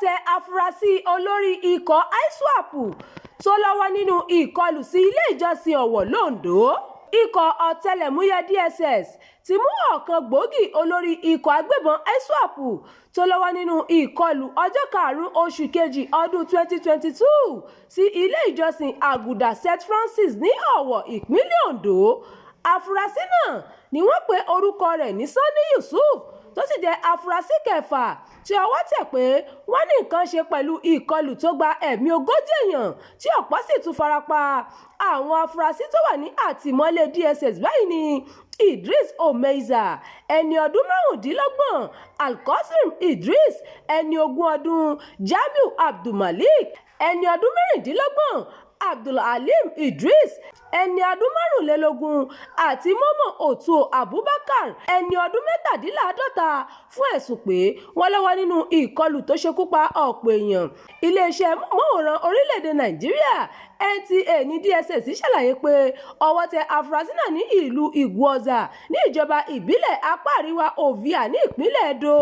Ọwọ́ tẹ afurasí olórí ikọ̀ ISWAP tó lọ́wọ́ nínú ìkọlù sí ilé ìjọsìn Ọwọ́ l'Ondo. Ikọ̀ ọ̀tẹlẹ̀múyẹ́ DSS ti mú ọ̀kan gbòógì olórí ikọ̀ agbébọn ISWAP tó lọ́wọ́ nínú ìkọlù ọjọ́ 5 oṣù kejì ọdún 2022 sí ilé ìjọsìn Àgùdà St Francis ní Ọ̀wọ̀, ìpínlẹ̀ Ondo. Afurasí náà ni wọ́n pe orúkọ rẹ̀ ní Sani Yusuf, tó sì jẹ́ afurasí kẹfà tí ọwọ́ tẹ̀ pé wọ́n ní nǹkan ṣe pẹ̀lú ìkọlù tó gba ẹ̀mí 40 èèyàn tí ọ̀pọ̀ sì tún fara pa. Àwọn afurasí tó wà ní àtìmọ́lé DSS báyìí ní Idris Omeiza, ẹni ọdún 25, Alkasim Idris, ẹni 20 ọdún, Jamiu Abdulmalik, ẹni ọdún 26, Abdulhalim Idris, ẹni ọdún 25, àti Momoh Otuo Abubakar, ẹni ọdún 47, fún ẹ̀sùn pé wọ́n lọ́wọ́ nínú ìkọlù tó ṣekú pa ọ̀pọ̀ èèyàn. Iléeṣẹ́ móhùnmáwòrán orílẹ̀-èdè Nàìjíríà NTA ní DSS ṣàlàyé pé ọwọ́ tẹ afurasí náà ní ìlú Iguosa ní ìjọba ìbílẹ̀ apá àríwá Ovia ní ìpínlẹ̀ Edo.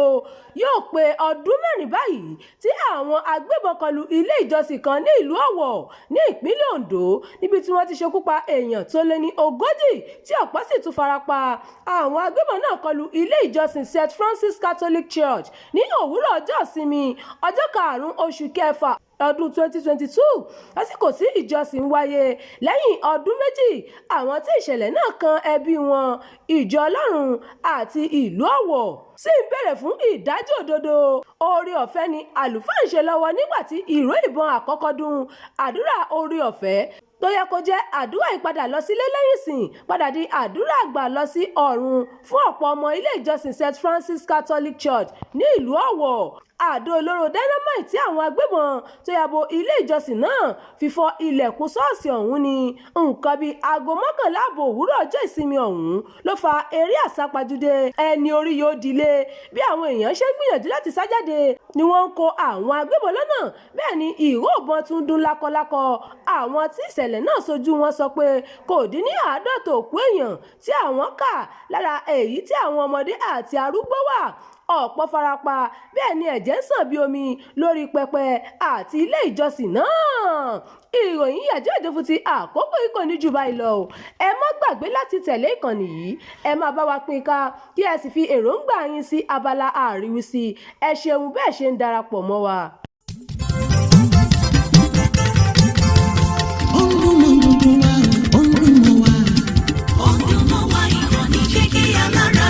Yóò pé ọdún 4 báyìí tí àwọn agbébọn kọlu ilé ìjọsìn kan ní ìlú Ọ̀wọ̀ ní ìpínlẹ̀ Ondo, níbi tí wọ́n ti ṣekú pa èèyàn tó lé ní 40 tí ọ̀pọ̀ sì tún fara pa. Àwọn agbébọn náà kọlu ilé ìjọsìn St Francis Catholic Church ní òwúrọ̀ ọjọ́ ìsinmi, ọjọ́ 5 oṣù kẹfà ọdún 2022, lásìkò tí ìjọsìn ń wáyé. Lẹ́yìn ọdún 2, àwọn tí ìṣẹ̀lẹ̀ náà kan ẹbí wọn, ìjọ Ọlọ́run àti ìlú Ọ̀wọ̀ sì ń béèrè fún ìdájọ́ òdodo. Oore ọ̀fẹ́ ni àlùfáà ń ṣe lọ́wọ́ nígbà tí ìró ìbọn àkọ́kọ́ dún. Àdúrà oore ọ̀fẹ́ tó yẹ kó jẹ́ àdúrà ìpadà lọ sílé lẹ́yìn ìsìn padà di àdúrà àgbà lọ sí ọ̀run fún ọ̀pọ̀ ọmọ ilé ìjọsìn St Francis Catholic Church ní ìlú Ọ̀wọ̀. Àdó olóró dynamite tí àwọn agbébọn tó ya bo ilé ìjọsìn náà fi fọ́ ilẹ̀kùn ṣọ́ọ̀ṣì ọ̀hún ní nǹkan bíi aago 11:30 òwúrọ̀ ọjọ́ ìsinmi ọ̀hún ló fa eré àsápajúdé ẹni orí yóò dilé. Bí àwọn èèyàn ṣe ń gbìyànjú láti sá jáde ni wọ́n ń kó àwọn agbébọn lọ́nà, bẹ́ẹ̀ ni ìró ìbọn tún dún lákọlákọ. Àwọn tí ìṣẹ̀lẹ̀ náà ṣojú wọn sọ pé kò dín ní 50 òkú èèyàn tí àwọn kà lára èyí tí àwọn ọmọdé àti arúgbó wà. Ọ̀pọ̀ farapa, bẹ́ẹ̀ ni ẹ̀jẹ̀ ń ṣàn bí omi lórí pẹpẹ àti ilé ìjọsìn náà. Ìròyìn yàjóyàjó fún ti àkókò yìí kò ní jù báyìí lọ o. Ẹ má gbàgbé láti tẹ̀lé ìkànnì yìí, ẹ máa bá wa pín ká, kí ẹ sì fi èròǹgbà yín sí abala àríwísí. Ẹ ṣeun bẹ́ẹ̀ ṣe ń darapọ̀ mọ́ wa. Ó ń dún mọ́ gbogbo wa, ó ń dún mọ́ wa. Ó ń dún mọ́ wa, ìkànnì Jígí Alára.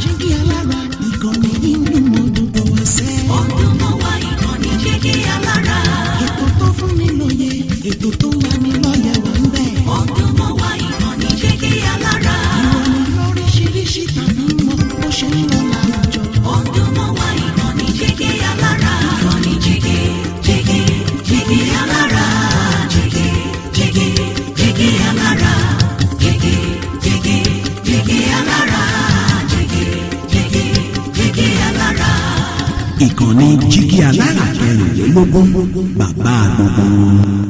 Jígí Alára, ìkànnì yìí ń dún mọ́ gbogbo wa sẹ́. Ó ń dún mọ́ wa, ìkànnì Jígí Alára. Ètò tó fún ni lóye, ètò tó ń lani lọ́yẹ̀ wà ń bẹ̀. Ó ń dún mọ́ wa, ìkànnì Jígí Alára. Ìròyìn lóríṣiríṣi tàbí mọ́ bó ṣe ń lọ láwùjọ. Ó ń dún mọ́ wa, ìkànnì Jígí Alára. Ìkànnì Jígí, Jígí, Jígí Alára. Jígí, Jígí, Jígí Alára. Jígí, Jígí, Jígí Alára. Jígí, Jígí, Jígí Alára. Ìkànnì Jígí Alára 24, bàbá gbogbo wọn.